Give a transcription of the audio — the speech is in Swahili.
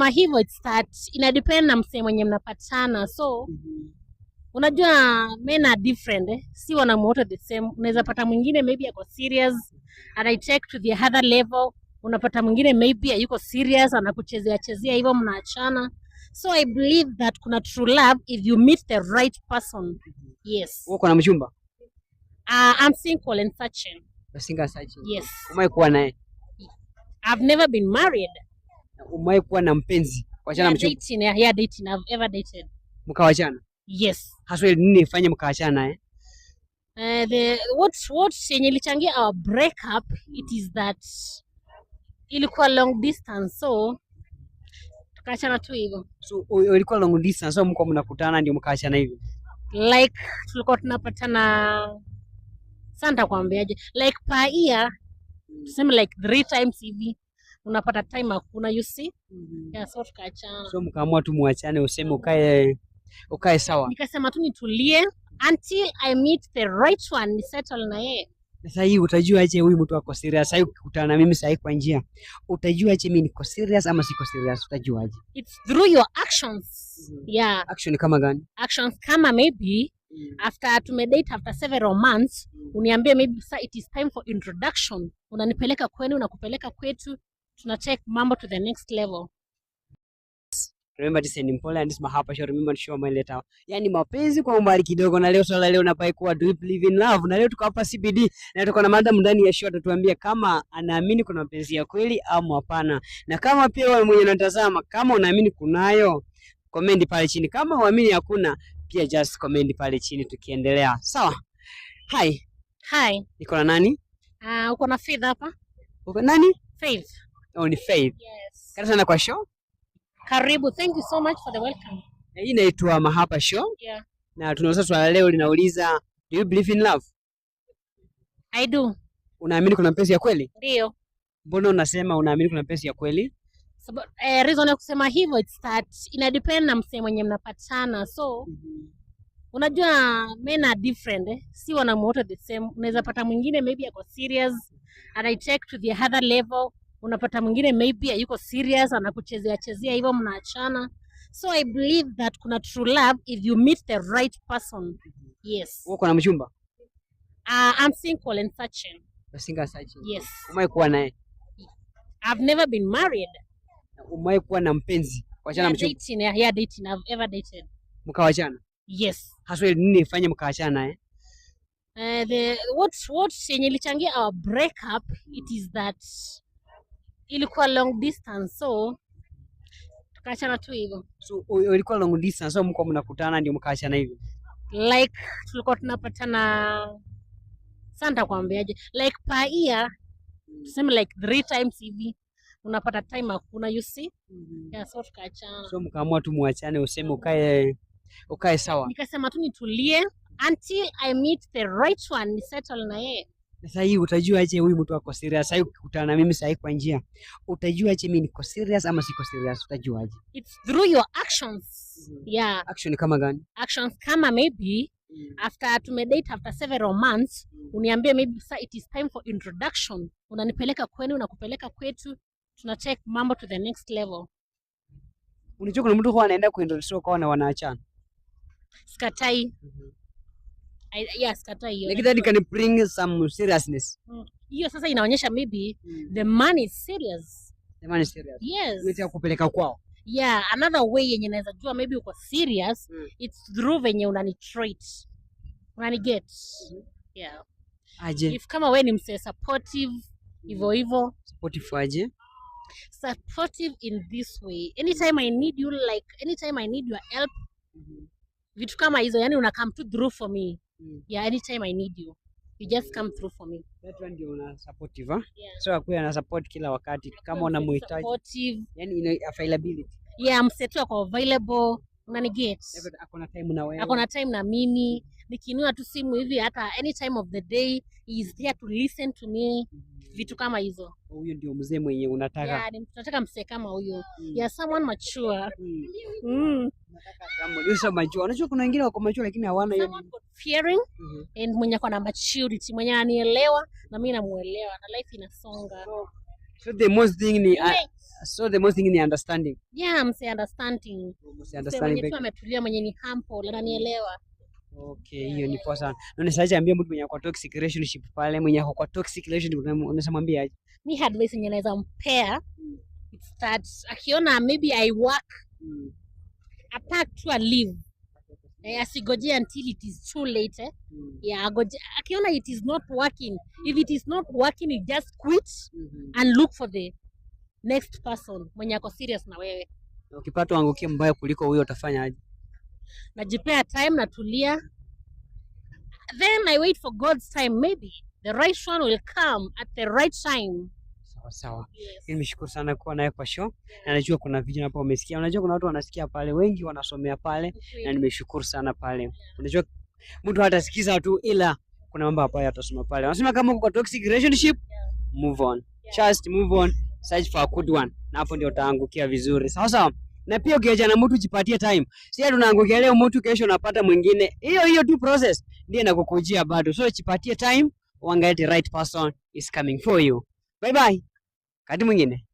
Hivyo it's that ina depend na msee mwenye mnapatana. So unajua men are different, eh? Si wanaume wote the same. Unaweza pata mwingine maybe ako serious, anaitake to the other level. Unapata mwingine maybe hayuko serious, anakuchezea chezea hivyo, mnaachana. So I believe that kuna true love if you meet the right person. Yes. Uko na mchumba? I'm single and searching. Single searching. Yes. Umewahi kuwa naye? I've never been married. Umewahi kuwa na mpenzi? Wachana Yeah, mchumba. Dating, yeah, dating. I've ever dated. Mkawachana? Yes. Haswa nini ifanye mkaachana naye? The what yenye ilichangia our breakup, it is that ilikuwa long distance, so tukaachana tu hivyo. So ilikuwa long distance, so mko mnakutana ndio mkaachana hivyo? Like tulikuwa tunapatana, sasa nitakwambiaje, like per year, tuseme like three times hivi, unapata time hakuna, you see? Yeah, so tukaachana. So mkaamua tu muachane, useme ukae sawa. Nikasema tu nitulie until I meet the right one, ni settle na yeye. Sasa hii utajua aje huyu mtu ako serious? Sasa ukikutana na mimi sasa kwa njia, utajua aje mimi niko serious ama siko serious? Utajua aje? It's through your actions. Yeah. Action kama gani? Actions kama maybe after tumedate, after several months, uniambie maybe sasa it is time for introduction, unanipeleka kwenu, unakupeleka kwetu, tuna take mambo to the next level. Remember, this is Mpole and this is Mahapa Show. Remember to show my letter. Yani mapenzi kwa umbali kidogo, na leo swala leo napai kuwa, do you believe in love? Na leo tuko hapa CBD na tuko na madam ndani ya show, atatuambia kama anaamini kuna mapenzi ya kweli au hapana. Na kama pia wewe mwenye unatazama, kama unaamini kunayo, comment pale chini. Kama huamini hakuna, pia just comment pale chini tukiendelea. Sawa. Hi, Hi. Niko na nani? Uko na Faith hapa. Uko nani? Faith. Oh, ni Faith. Yes. Karibu sana kwa show. Karibu. Thank you so much for the welcome. Na hii inaitwa Mahapa Show. Na tunauliza swala leo linauliza, do you believe in love? I do. Unaamini kuna mapenzi ya kweli? Ndio. Mbona unasema unaamini kuna mapenzi ya kweli? Sababu, reason ya kusema hivyo, it's that ina depend na msee mwenye mnapatana. So unajua men are different, eh? Si wanaume wote the same. Unaweza pata mwingine maybe ako serious, anaitake to the other level. Unapata mwingine maybe hayuko serious, anakuchezea chezea hivyo, mnaachana. So I believe that kuna true love if you meet the right person. Yes. Uko na mchumba? I'm single and searching. Single searching. Yes. Umewahi kuwa naye? I've never been married. Umewahi kuwa na mpenzi? Wachana Yeah, mchumba. Dating, yeah, dating. I've ever dated. Mkawachana? Yes. Haswa nini ifanye mkaachana naye? The what yenye ilichangia our breakup, it is that ilikuwa long distance, so tukaachana tu hivyo. So ilikuwa long distance, so mko mnakutana ndio mkaachana hivyo? Like tulikuwa tunapatana, sasa nitakwambiaje, like per year, tuseme like three times hivi, unapata time hakuna, you see? Yeah, so tukaachana. So mkaamua tu muachane, useme ukae sawa. Nikasema tu nitulie until I meet the right one, ni settle na yeye. Sasa hii utajua aje huyu mtu ako serious? Sasa ukikutana na mimi sasa kwa njia, utajua aje mimi niko serious ama siko serious? Utajua aje? It's through your actions. Yeah. Action kama gani? Actions kama maybe after tumedate, after several months, uniambie maybe sasa it is time for introduction, unanipeleka kwenu, unakupeleka kwetu, tuna take mambo to the next level. Unajua kuna mtu huwa anaenda kuintroduce kwa na wanaachana. Sikatai. Yeah, sikatai hiyo. Like that can bring some seriousness. Hiyo sasa inaonyesha maybe the man is serious. The man is serious. Yes. Unataka kupeleka kwao. Yeah, another way yenye naweza jua maybe uko serious, it's through venye unani treat, unani get. Yeah. Aje? If kama we ni msee supportive hivyo hivyo. Supportive aje? Supportive in this way, anytime I need you, like anytime I need your help, vitu kama hizo, yani una come to through for me. Yeah, anytime I need you, you just come through for me. That one ndio una supportive, ah? Yeah. So akuwe ana support kila wakati kama unamhitaji. Supportive. Yani ina availability. Yeah, msee tu ako available, unaniget? Ako na time na wewe. Ako na time na mimi. Nikiinua tu simu hivi, hata any time of the day, he is there to listen to me, vitu kama hizo. Huyo ndio mzee mwenye unataka. Yeah, tunataka msee kama huyo. Yeah, someone mature. Someone who's mature. Unajua kuna wengine wako mature lakini hawana hiyo. Someone God fearing and mwenye ako na maturity, mwenye ananielewa na mimi namuelewa na life inasonga. So the most thing ni Relate. So the most thing ni understanding. Yeah, mse understanding. Mse Mse understanding mwenye tu peke. ametulia, mwenye ni humble, ananielewa. Okay, hiyo ni poa sana. Na unaweza ambia mtu mwenye ako kwa toxic relationship pale, mwenye ako kwa toxic relationship, unaweza mwambia aje? Mi advice yenye naweza mpea, it's that akiona maybe I work, apack tu a leave. Eh, asigojee until it is too late, eh. Yeah, agoje, akiona it is not working, if it is not working, you just quit and look for the next person mwenye ako serious na wewe. Na ukipata uangukie mbaya kuliko huyo, utafanya aje? Najipea time, natulia, then I wait for God's time. Maybe the right one will come at the right time. Sawa sawa. Yes. Nimeshukuru sana kuwa naye kwa show. Na najua kuna vijana hapo wamesikia. Unajua kuna watu wanasikia pale, wengi wanasomea pale na nimeshukuru sana pale. Unajua mtu hatasikiza tu, ila kuna mambo ambayo atasoma pale. Wanasema kama uko kwa toxic relationship, move on. Just move on, search for a good one. Na hapo ndio utaangukia vizuri. Sawa sawa. Na pia ukiacha na mtu, jipatie time. Si ati unaangukia leo mtu, kesho unapata mwingine. Hiyo hiyo tu process ndiyo inakukujia bado. So jipatie time, uangalie the right person is coming for you. Bye bye. Wakati mwingine.